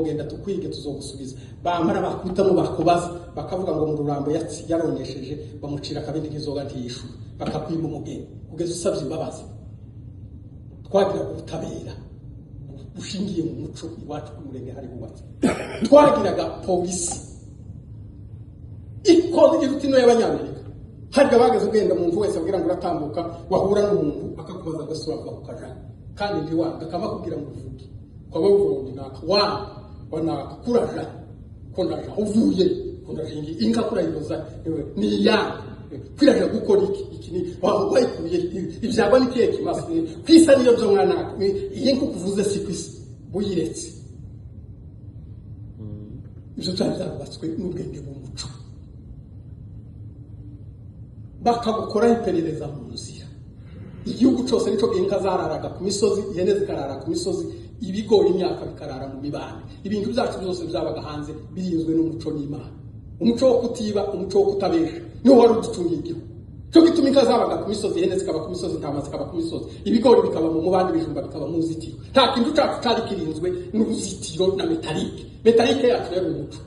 Genda tukwige, tuzogusubiza. Bamara bakutamo, bakubaza, bakavuga ngo mu rurambo yaronesheje, bamucira akabindi k'inzoga, ntiyishura, bakakwima umugeni kugeza usabye imbabazi. Twagiraga ubutabera bushingiye mu muco iwacu ku Murenge hari hubatse. Twagiraga polisi ikoze iruta ino y'Abanyamerika. Harya bageze ugenda muntu wese abwira ngo uratambuka, wahura n'umuntu akakubaza agasura ukaja, kandi ntiwanga, akaba akubwira ngo uvuge, ukaba uvuga ngo naka wa wanaka, kuraja ko ndaja, uvuye ko ndaja, inka kurayiroza ni iya kwiraja, gukora iki, iki ni wayikuye, ibyagwa ni kihe kimasa kwisa, niyo byo mwanaka, iyi nka kuvuze si kwisa buyiretse. Ibyo byari byarubatswe n'ubwenge bw'umuco. Bakagukoraho iperereza mu nzira. Igihugu cyose nicyo gihe inka zararaga ku misozi, ihene zikarara ku misozi, ibigori, imyaka bikarara mu mibande. Ibintu byacu byose byabaga hanze birinzwe n'umuco n'Imana. Umuco wo kutiba, umuco wo kutabesha niwo wari uducungiye igihugu. Cyo gituma inka zabaga ku misozi, ihene zikaba ku misozi, intama zikaba ku misozi, ibigori bikaba mu mubande, ibijumba bikaba mu nzitiro. Nta kintu cyacu cyari kirinzwe n'uruzitiro na métallique. Métallique yacu yari umuco.